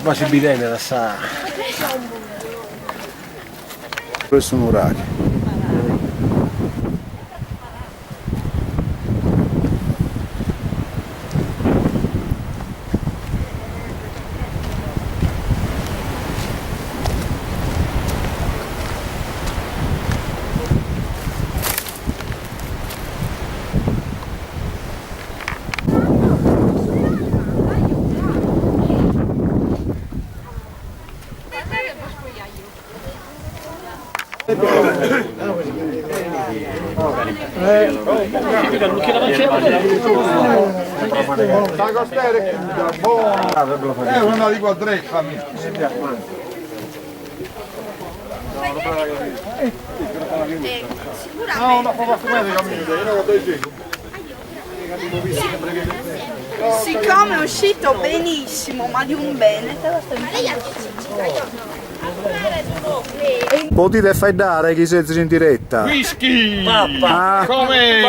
Ma si bidende da sa. Su nuraghe. La costera è chiusa, buona. È una di quadretta, mi. No, no, Siccome è uscito benissimo, ma di un bene, te la sto Potide faeddare chi sezis in diretta. Whisky! Ah, Come?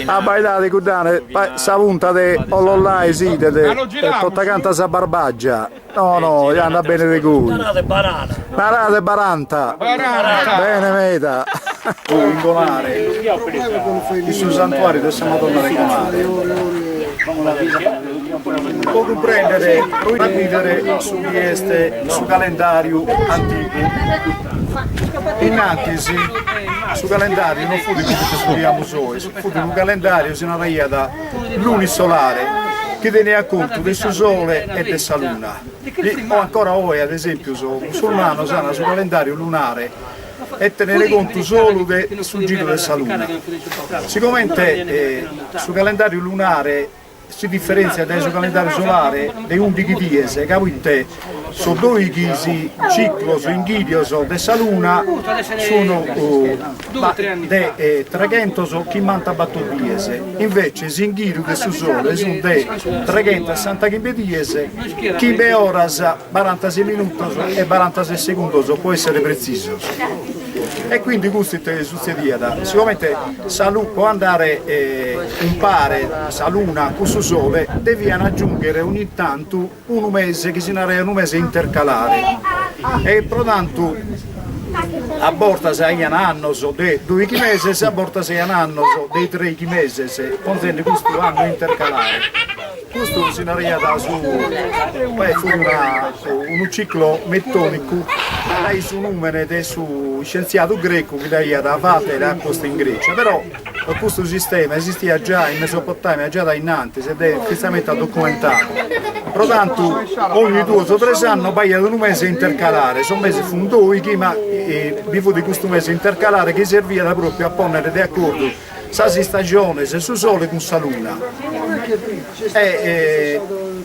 Abbaidade cuddane, sa punta de Ollollai si 'idet e tota canta sa Barbagia. No, no, ja andat bene de goi. Narade baranta. Narade baranta. Baranta. Bene meda. In Gonare, in su santuariu de sa Madonna de Gonare. Po cumprèndere, pro bìdere su chi est su calendàriu antigu. Innantis su calendàriu non fut cussu chi studiamus oe, fut unu calendàriu, si naraiat lunisolare, chi teniat contu de su sole e de sa luna. O ancora oe, ad esèmpiu, sos musulmanos ant su calendàriu lunare e tenent contu solu de su giru de sa luna. Sigomente su calendàriu lunare si diferèntziat dae su calendàriu solare de ùndighi dies, ca poite sos dòighi ciclos inghìrios de sa luna sunt de treghentoschimbantabator dies, invece s'inghìriu de su sole sunt de treghentossesantachimbe dies, chimbe oras, barantases minutos e barantases segundos po èssere pretzisos. E quindi custu ite sutzediat, sigomente sa lu po andare umpare sa luna cun su sole devian agiunghere ogni tantu unu mese chi si naraiat unu mese intercalare e pro tantu a bortas aian annos de doighi meses a bortas aian annos de treighi meses ponzende custu annu intercalare. Custu si naraiat su beh fut una unu ciclo metonicu dae su numene de su iscientziadu grecu chi dd'aiat fata e dd'at postu in Grecia, però custu sistema esistiat già in Mesopotamia già dae innantis ed est fintzamente documentadu, pro tantu ogni duos o tres annos b'aiat unu mese intercalare, sos meses funt doighi ma bi fut custu mese intercalare chi serviat propriu a ponnere de acordu sas istajones e su sole cun sa luna e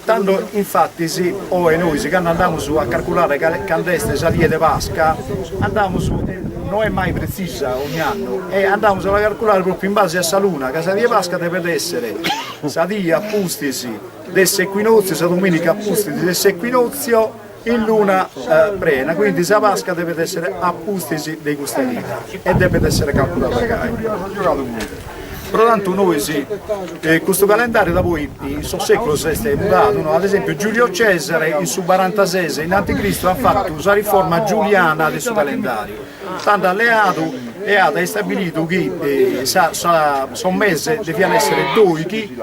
tando infatis oe nois cando andamus a carculare cando est sa die de Pasca andamus no est mai pretzisa ogni annu e andamus a la carculare propriu in base a sa luna ca sa die 'e Pasca devet essere sa die a pustis de s'equinozio sa dominica a pustis de s'equinozio In luna prena, quindi sa Pasca depet essere a pustis de custa chida e depet essere calculada gai. Pro tantu nois custu calendariu da poi in sos seculos est mudadu, no? Ad esempiu Giulio Cesare in su barantases innanti Cristu at fatu sa riforma giuliana de su calendariu, tando at leadu e at istabilidu chi sa sos meses devian essere doighi.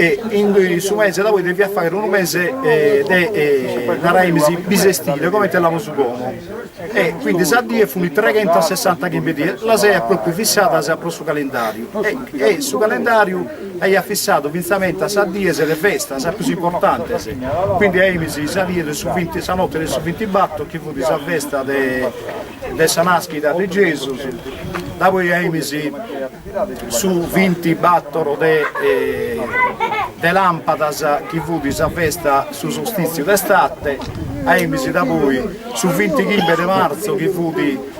E in su mese da poi deviat fagher unu mese de naraimis bisestile comente l'amus como e quindi sa die funt treghentasessantachimbe dies, las aiat propriu fissadas pro su calendariu e su calendariu aiat fissadu fintzamentas sas dies de festa, sas pius importantes, quindi aimis sa die de su vinti sa notte de su vintibattor chi fut sa festa de de sa naschida de Gesus, da poi aimis su vintibattor de de lampadas chi fut sa festa su solstitziu d'estate, aimis da poi su vintichimbe de martzu chi fut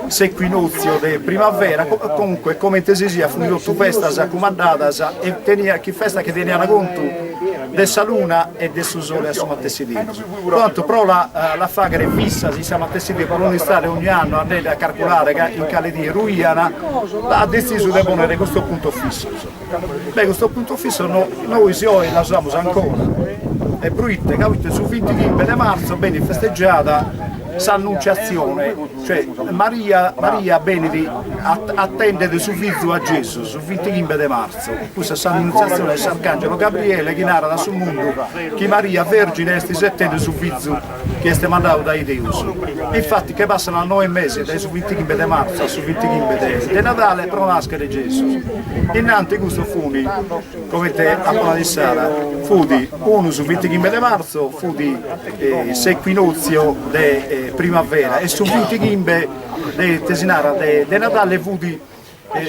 s'equinozio de primavera, comunque comente si siat funt totu festas cumandadas e teniat chi festas chi teniant contu de sa luna e de su sole a su matessi tempus. Tantu pro la la faghere fissas in sa matessi die, pro non istare ogni annu andende a carculare in cale die ruian, at detzisu de ponnere custos puntos fissos. Beh, custos puntos fissos no nois oe los amus ancora, e proite? Ca proite su vintichimbe de martzu benit festeggiada s'Annunciatzione, cioè Maria Maria benit atendet su fizu a Gesus su vintichimbe de martzu, cussa est s'Annuntziatzione de s'Arcangelo Gabriele chi narat a su mundu chi Maria Vergine est isetende su fizu chi est mandadu dae Deus. Infatti che passan noe meses dae su vintichimbe de martzu a su vintichimbe de Nadale pro naschere Gesus. Innanti custos funi, comente apo nadu issara, fut unu su vintichimbe de martzu, fut s'equinozio de primavera e su vintichimbe de ite si narat de Nadale fut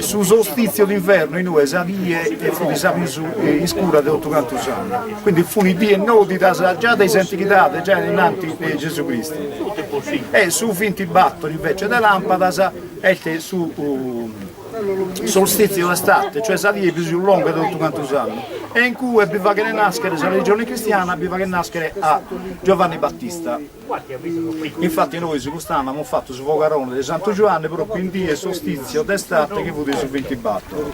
su solstizio d'inverno in ue sa die fut sa pius iscura de totu cantu s'annu, quindi funt dies nodidas già dae s'antighidade, già innanti de Gesù Cristu. E su vintibattor invece de lampadas est su solstizio d'estate, cioè sa die pius longa de totu cantu s'annu, e in cue bi faghet naschere sa religione cristiana, bi faghet naschere a Giovanni Battista. Infatti nois cust'annu amus fatu su fogarone de Santu Giuanne propriu in die 'e solstizio d'estate chi fut su vintibattor.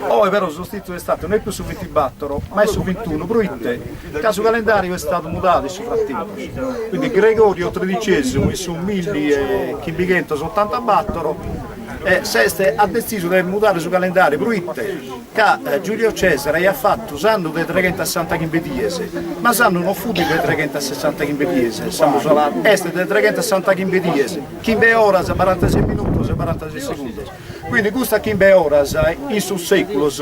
Oe però su solstizio d'estate no est pius su vintibattor ma est su vintunu proite ca su calendariu est istadu mudadu in su frattempus. Quindi Gregorio tredicesimu in su milli e chimbighentos ottantabattor s'est at detzisu de mudare su calendariu proite Ca Giulio Cesare aiat fatu s'annu de treghentasessantachimbe dies, ma s'annu non fut de treghentasessantachimbe dies, s'annu solare est de treghentasessantachimbe dies, chimbe oras, barantases minutos e barantases segundos. Quindi custas chimbe oras in sos seculos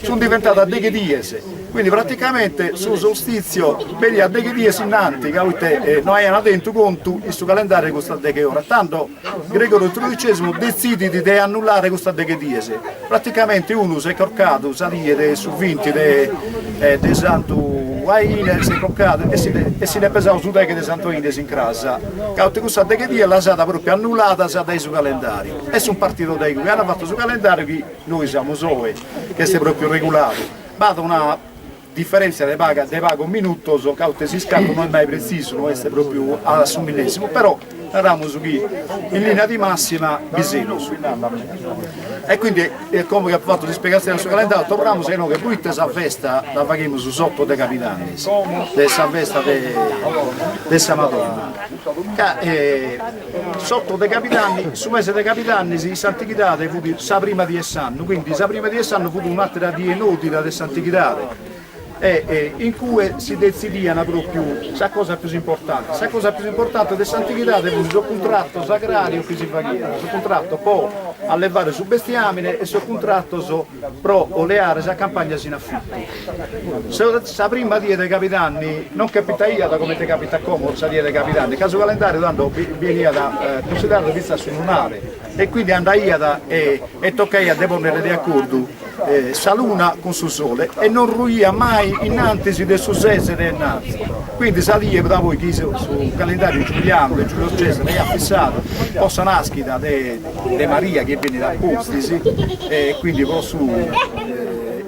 sunt diventadas deghe dies, quindi praticamente su solstizio beniat deghe dies innanti ca poite no aiant tentu contu in su calendariu de custas deghe oras. Tando Gregorio tredicesimu detzidit de annullare custas deghe dies. Praticamente unu s'est corcadu sa die de su vinti de de Santu Aine, s'est corcadu e si e si nd'est pesadu su deghe de Santu Aine s'incras, ca totu cussas deghe dies las at propriu annulladas dae su calendariu e sunt partidos dae cue, an fatu su calendariu chi nois amus oe, chi est propriu reguladu. B'at una Diferèntzia de paga de pagos minutos, ca poite s'iscatu no est mai pretzisu, no est pròpiu a su millèsimu, però naramus chi in linea di massima bi semus. E quindi como chi apo fatu s'ispiegatzione de su calendariu torramus a inoghe, proite sa festa la faghimus s'otto de cabidanni, de sa festa de de sa Madonna, ca S'otto de cabidanni, su mese de cabidanni in s'antighidade fut sa prima die 'e s'annu, quindi sa prima die 'e s'annu fut un'àtera die nòdida de s'antighidade e in cue si detzidian pròpiu sa cosa pius importante. Sa cosa pius importante de s'antighidade fut sos cuntratos agràrios chi si faghian, sos cuntratos pro allevare su bestiàmine e sos cuntratos pro leare sas campagnas in afitu. Sa prima die de cabidanni non capitaiat comente capitat como sa die de cabidanni, ca su calendariu tando beniat cunsideradu fintzas su lunare e quindi andaiat e tocaiat de ponnere de acordu sa luna cun su sole e non ruiat mai innantis de su ses de 'ennarzu. Quindi sa die da poi chi su calendariu giulianu de Giulio Cesare aiat fissadu po sa naschida de de Maria chi est bennida a pustis e quindi pro su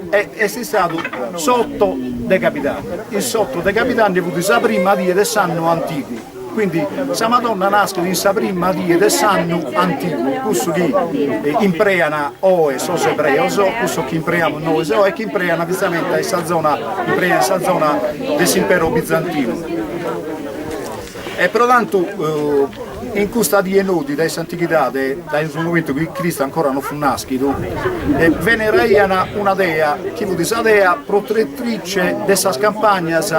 est istadu s'otto de cabidanni, in s'otto de cabidanni fut sa prima die de s'annu antigu, quindi sa Madonna naschet in sa prima die de s'annu antigu, cussu chi imprean oe sos ebreos, cussu chi impreamus nois oe e chi imprean fintzamente in sa zona, imprean in sa zona de s'impero bizantinu. E pro tantu. In custa die nodida in s'antichidade, dae su momentu chi Cristu ancora non fut naschidu, veneraian una dea chi fut sa dea protettrice de sas campagnas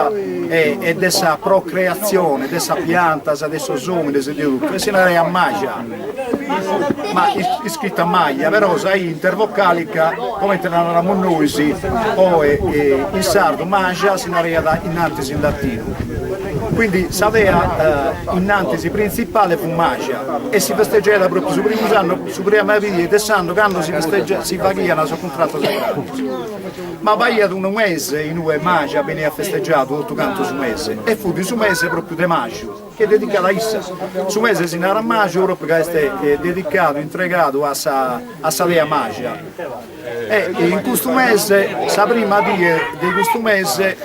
e de sa procreatzione de sas piantas, de sos omines e de totu, e si naraiat Maja, ma iscrita Maja, però sa i intervocalica, comente la naramus nois oe in sardu, Maja si naraiat innantis in latinu. Quindi sa dea innantis printzipale fut Maja e si festeggiaiat propriu su primu s'annu, su prima die de s'annu cando si festeggia si faghian sos cuntratos agrarios. Ma b'aiat unu mese in ue Maja beniat festeggiadu totu cantu su mese e fut su mese propriu de maju, chi est dedicadu a issa. Su mese si narat maju propriu ca est dedicadu, intregadu a sa a sa dea Maja. E in custu mese, sa prima die de custu mese,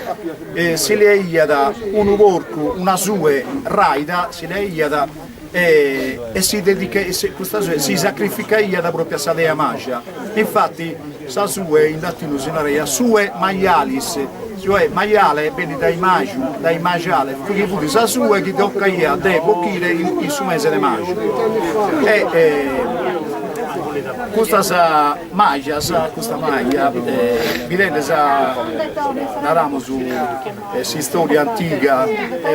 si leaiat unu porcu, una sue raida, si leaiat e si custa sue si sacrificaiat propriu a sa dea Maja. Infatti sa sue in latinu si naraiat sue maialis, cioè maiale benit dai maju, dai majale, chi fut sa sue chi toccaiat de bochire in su mese de maju. E custas majas, custa maja, bidende sa, naramus, s'istoria antiga,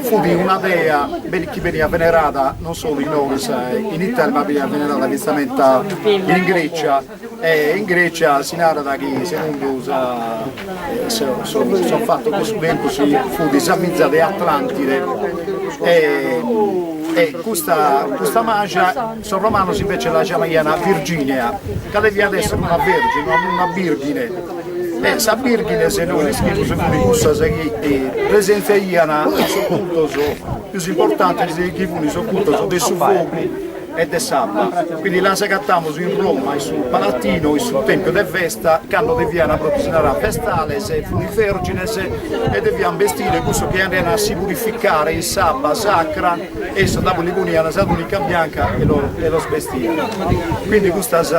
fut una dea chi beniat venerada non solu inoghe in Italia, ma beniat venerada fintzamenta in Grecia, E in Grecia si narat chi segundu sa sos fatos de su tempus fut sa fiza de Atlantide e e custa custa Maja sos romanos invece la giamaian Virginea ca deviat essere una vergine una birghine e sas birghines nois l'ischimus fun cussas chi presentziaian a sos cultos pius importantes chi fun sos cultos de su fogu e de s'abba, quindi las agatamus in Roma in su Palatino, in su Tempio de Vesta, cando devian propriu si narat vestales, fun vergines e devian bestire cussu chi andaian a si purificare in s'abba sacra e issos dopo li ponian sa tunica bianca e e los bestian. Quindi custas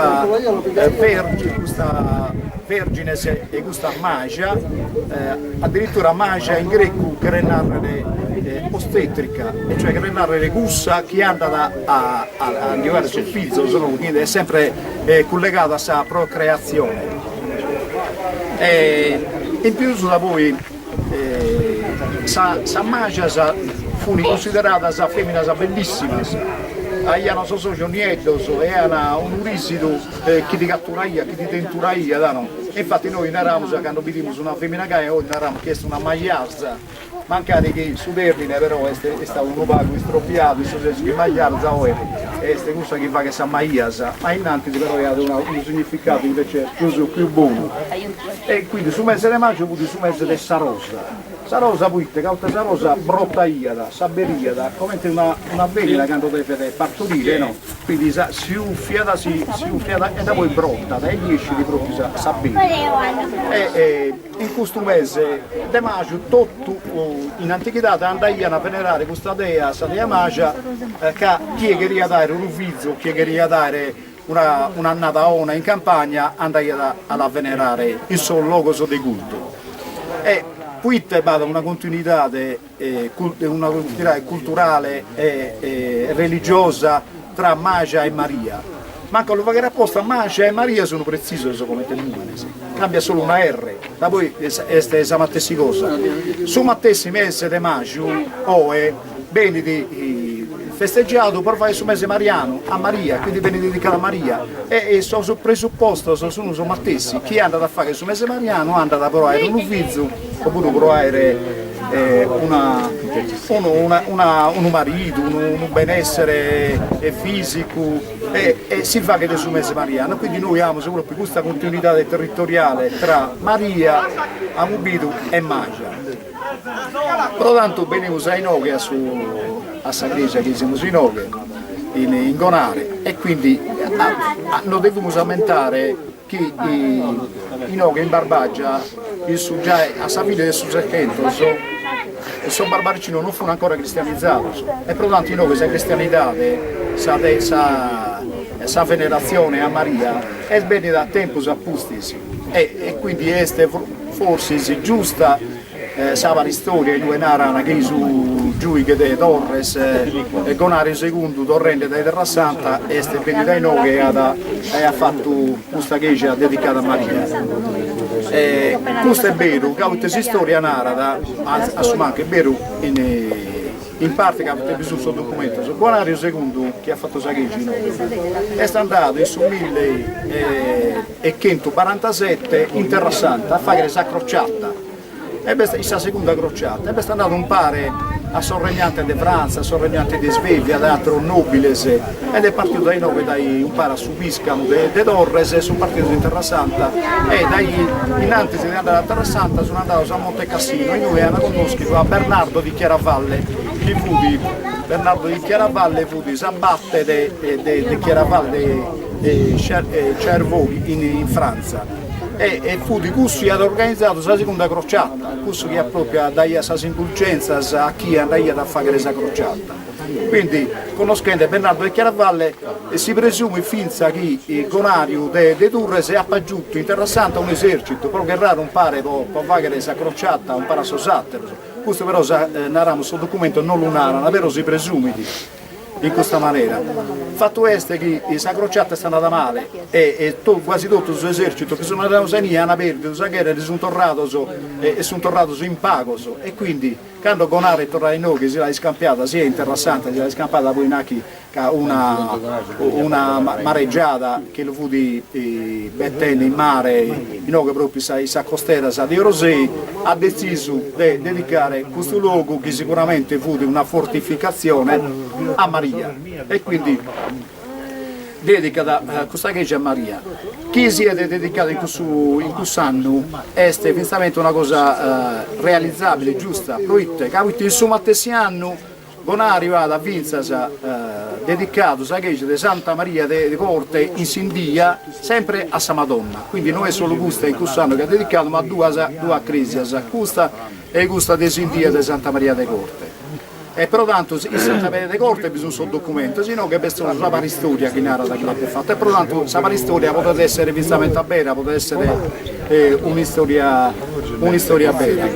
vergines, custa vergines e custa maja, addirittura maja in grecu cheret narrer ostetrica, e cioè cheret narrer cussa chi andat a a ndi 'ogare sos fizos, no, quindi est sempre cullegada a sa procreatzione. E in pius da poi sa sas majas funi cunsideradas feminas bellissimas, aian sos ojos nieddos e aian unu risidu chi ti catturaiat, chi ti tenturaiat, no, e infatti nois naramus cando bidimus una femina gai, oe naramus chi est una majarza Mancari chi su tèrmine però est istadu unu pagu istropiadu, in su sensu chi majarza oe est cussa chi faghet sas maias, ma innantis però aiat unu significadu invece prus pius bonu. E quindi su mese de maju fut su mese de sa rosa. Sa rosa poite? Ca sa rosa brotaiat, s'aberiat comente una una femina cando devet partorire no, quindi sa si uffiat si si uffiat e dapoi brotat e essit propriu sa s'aberit. E In custu mese de maju totu in antighidade andaian a venerare custa dea, sa dea Maja, ca chie cheriat aere unu fizu o chie cheriat aere una un'annada 'ona in campagna andaiat a la venerare in sos logos de cultu. E poite b'at una continuidade una continuidade culturale e religiosa tra Maja e Maria. Mancu a lu fagher aposta, Maja e Maria sun pretzisos comente nùmenes, cambiat solu una erre, ma poi est sa matessi cosa. Su matessi mese de maju oe benit festeggiadu pro fagher su mese marianu a Maria, quindi benit dedicadu a Maria e sos presupostos sun sos matessi, chie andat a fagher su mese marianu andat pro aere unu fizu opuru pro aere una unu una unu maridu, unu benessere fisicu e e si faghet su mese marianu, quindi nois amus propriu custa continuidade territoriale tra Maria, amus bidu, e Maja. Pro tantu benimus a inoghe a su a sa cresia chi semus inoghe in in Gonare e quindi nos devimus ammentare chi inoghe in Barbagia in su giai a sa fine de su Sechentos sos barbaricinos non fun ancora cristianizados e pro tantu inoghe sa cristianidade sa sa sa veneratzione a Maria est bennida tempus a pustis e e quindi est forsis giusta sa paristoria inue naran chi su. giuighe de Torres Gonario Segundu torrende dae Terrasanta est bennidu a inoghe e at e at fatu custa cheja dedicada a Maria. Custu est beru ca poite s'istoria narat, a su mancu est beru in in parte ca poite bi sunt sos documentos, Gonario Segundu chi at fatu sa cheja inoghe est andadu in su milli e chentubarantasette in Terrasanta a faghere sa crociata e b'est in sa segunda crociata e b'est andadu umpare a sos regnantes de Frantza, a sos regnantes de Svevia, de ateros nobiles ed est partidu dae inoghe dae umpare a su piscamu de de Torres e sunt partidos in Terrasanta e dae innantis de andare a Terrasanta sunt andados a Monte Cassino inue ant connoschidu a Bernardo di Chiaravalle chi fut Bernardo di Chiaravalle fut s'abate de de de Chiaravalle de Clairvaux in in Frantza. E fut cussu chi at organizadu sa segunda crociata, cussu chi at propriu daiat sas indulgenzas a chie andaiat a faghere sa crociata. Quindi connoschende Bernardo de Chiaravalle si presumit fintzas chi Gonariu de de Turres apat giutu in Terrasanta un'esercitu pro gherrare umpare pro faghere sa crociata umpare a sos ateros. Custu però sa naramus sos documentos non lu naran, però si presumit. In custa manera. Fatu est chi sa crociata est andada male e quasi totu s'esercitu chi sunt andados inie ant perdidu sa gherra e sunt torrados e sunt torrados in pagos e quindi cando Gonare est torradu inoghe si l'at iscampiada sia in Terrasanta si l'at iscampada poi nachi ca una una mareggiada che lu fut bettende in mare inoghe propriu in sas costeras de Orosei at detzisu de dedicare custu logu chi sicuramente fut una fortificatzione a Maria e quindi dedicat custa cheja a Maria. Chi siet dedicada in cussu in cuss'annu est fintzamente una cosa realizabile, giusta, proite ca poite in su matessi annu Gonario at fintzas dedicadu sa cheja de Santa Maria de Corte in Sindia, sempre a sa Madonna, quindi no est solu custa in cuss'annu chi at dedicadu ma duas duas cresias, custa e custa de Sindia de Santa Maria de Corte. E pro tantu in Santa Maria de Corte bi sunt sos documentos, inoghe b'est solu sa paristoria chi narat chi l'at fata e pro tantu sa paristoria podet essere fintzamente bera, podet essere un'istoria un'istoria bera.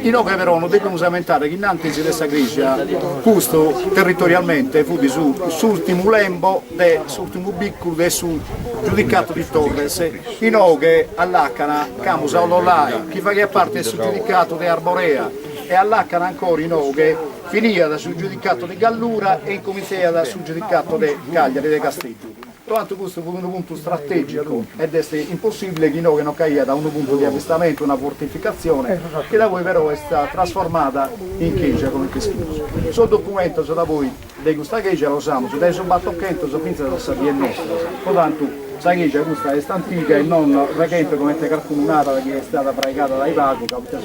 Inoghe però nos depimus ammentare chi innantis de sa cresia custu territorialmente fut su s'urtimu lembo de s'urtimu bicculu de su giudicato di Torres. Inoghe a lacana ch'amus a Ollolai chi faghiat parte de su giudicato de Arborea e a lacana ancora inoghe finiat su giudicato de Gallura e incomintzaiat su giudicato de Cagliari de Casteddu. Pro tantu custu fut unu puntu stratègicu ed est impossìbile chi inoghe non ch'aiat unu puntu de avistamentu, una fortificatzione, chi da poi però est trasformada in cheja, comente ischimus. Sos documentos da poi de custa cheja los amus dae su batochentos fintzas a sas dies nostras, pro tantu sa cheja custa est antiga e non reghente comente carcunu narat chi est istada fraigada dae pagu, ca poite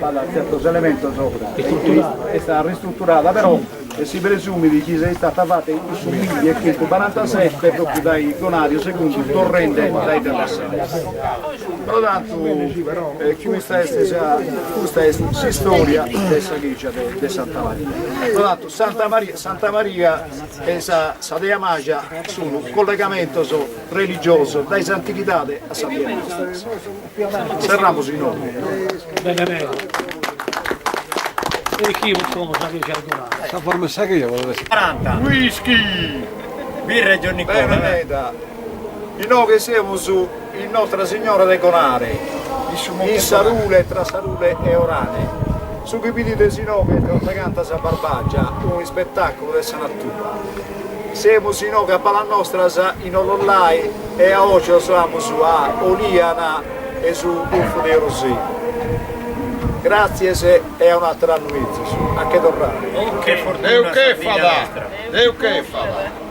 b'at tzertos elementos chi est ristruturada, però e si presumit chi siat istata fata in su milli e chentubarantasette propriu dae Gonario Segundu torrende dae Terrasanta. Pro tantu custa est sa custa est s'istoria de sa cheja de Santa Maria. Pro tantu Santa Maria Santa Maria e sa sa Dea Maja sun collegamentos religiosos dae s'antighidade a sas dies nostras. Serramus inoghe. Bene meda. E chi como sa cheja de Gonare. Sa forma 'e sa cheja podet esser. 40. Whisky! Birra e Giannicola. Bene meda. Inoghe semus in Nostra Signora de Gonare, in Sarule, tra Sarule e Orane. Su chi bidides inoghe est totta canta sa Barbagia, unu ispettaculu de sa natura. Semus inoghe a palas nostras in Ollollai e a ojos amus a Oliana e su Gulfu de Orosei. Gràtzias e a un'àteru annu mezus. A che torrare. Che fortuna Deu che Sardigna fada, nostra. Deu che fada.